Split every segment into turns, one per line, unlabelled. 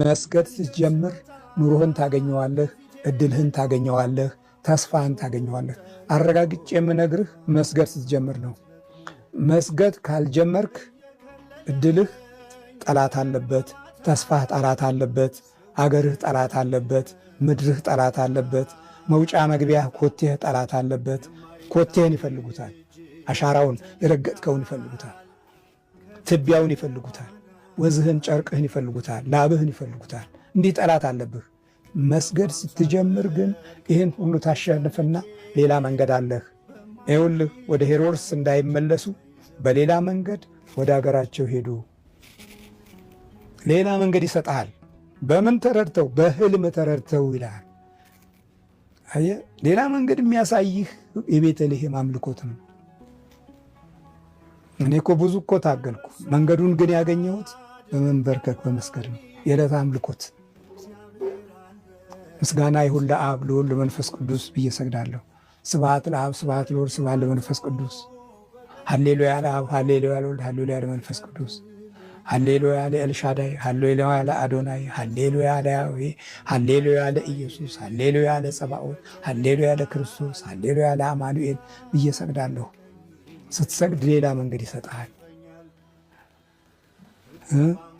መስገድ ስትጀምር ኑሮህን ታገኘዋለህ፣ እድልህን ታገኘዋለህ፣ ተስፋህን ታገኘዋለህ። አረጋግጬ የምነግርህ መስገድ ስትጀምር ነው። መስገድ ካልጀመርክ እድልህ ጠላት አለበት፣ ተስፋህ ጠላት አለበት፣ አገርህ ጠላት አለበት፣ ምድርህ ጠላት አለበት፣ መውጫ መግቢያህ ኮቴህ ጠላት አለበት። ኮቴህን ይፈልጉታል። አሻራውን የረገጥከውን ይፈልጉታል። ትቢያውን ይፈልጉታል። ወዝህን ጨርቅህን ይፈልጉታል። ላብህን ይፈልጉታል። እንዲህ ጠላት አለብህ። መስገድ ስትጀምር ግን ይህን ሁሉ ታሸንፍና ሌላ መንገድ አለህ። ይኸውልህ ወደ ሄሮድስ እንዳይመለሱ በሌላ መንገድ ወደ አገራቸው ሄዱ። ሌላ መንገድ ይሰጥሃል። በምን ተረድተው? በህልም ተረድተው ይልሃል። አየህ፣ ሌላ መንገድ የሚያሳይህ የቤተልሔም አምልኮት ነው። እኔ እኮ ብዙ እኮ ታገልኩ። መንገዱን ግን ያገኘሁት በመንበርከክ በመስገድ ነው። የዕለት አምልኮት ምስጋና ይሁን ለአብ ለወልድ ለመንፈስ ቅዱስ ብዬ ሰግዳለሁ። ስብሐት ለአብ ስብሐት ለወልድ ስብሐት ለመንፈስ ቅዱስ። ሀሌሉያ ለአብ ሀሌሉያ ለወልድ ሀሌሉያ ለመንፈስ ቅዱስ። ሀሌሉያ ለኤልሻዳይ ሀሌሉያ ለአዶናይ ሀሌሉያ ለያዌ ሀሌሉያ ለኢየሱስ ሀሌሉያ ለጸባኦት ሀሌሉያ ለክርስቶስ ሀሌሉያ ለአማኑኤል ብዬ ሰግዳለሁ። ስትሰግድ ሌላ መንገድ ይሰጥሃል።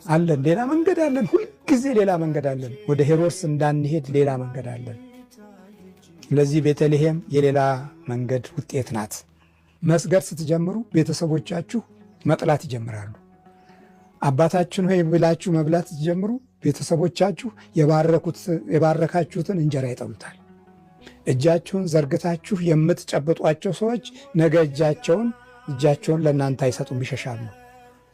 አለን ሌላ መንገድ አለን። ሁልጊዜ ሌላ መንገድ አለን። ወደ ሄሮድስ እንዳንሄድ ሌላ መንገድ አለን። ስለዚህ ቤተልሔም የሌላ መንገድ ውጤት ናት። መስገድ ስትጀምሩ ቤተሰቦቻችሁ መጥላት ይጀምራሉ። አባታችን ሆይ ብላችሁ መብላት ስትጀምሩ ቤተሰቦቻችሁ የባረካችሁትን እንጀራ ይጠሉታል። እጃችሁን ዘርግታችሁ የምትጨብጧቸው ሰዎች ነገ እጃቸውን ለእናንተ አይሰጡም፣ ይሸሻሉ።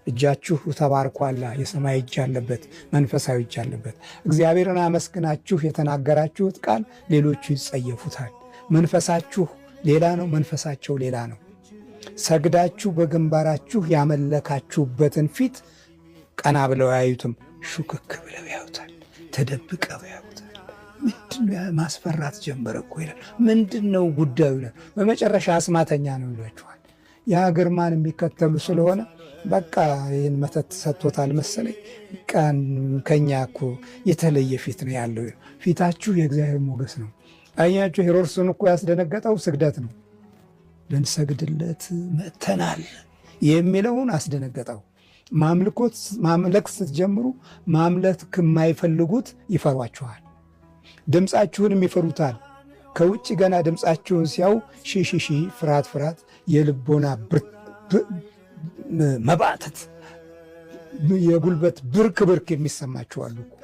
እጃችሁ ተባርኳላ። የሰማይ እጅ አለበት፣ መንፈሳዊ እጅ አለበት። እግዚአብሔርን አመስግናችሁ የተናገራችሁት ቃል ሌሎቹ ይጸየፉታል። መንፈሳችሁ ሌላ ነው፣ መንፈሳቸው ሌላ ነው። ሰግዳችሁ በግንባራችሁ ያመለካችሁበትን ፊት ቀና ብለው አያዩትም፣ ሹክክ ብለው ያዩታል፣ ተደብቀው ያዩታል። ምንድን ነው ማስፈራት ጀመረ እኮ ይላል። ምንድን ነው ጉዳዩ ይላል። በመጨረሻ አስማተኛ ነው ይሏችኋል። ያ ግርማን የሚከተሉ ስለሆነ በቃ ይህን መተት ሰጥቶታል መሰለኝ። ከኛ እኮ የተለየ ፊት ነው ያለው። ፊታችሁ የእግዚአብሔር ሞገስ ነው። አያችሁ፣ ሄሮድስን እኮ ያስደነገጠው ስግደት ነው። ልንሰግድለት መጥተናል የሚለውን አስደነገጠው። ማምለክ ስትጀምሩ ማምለክ የማይፈልጉት ይፈሯችኋል። ድምፃችሁንም ይፈሩታል። ከውጭ ገና ድምፃችሁን ሲያው ሺ ፍርሃት ፍርሃት፣ የልቦና መባተት፣ የጉልበት ብርክ ብርክ የሚሰማችሁ አሉ እኮ።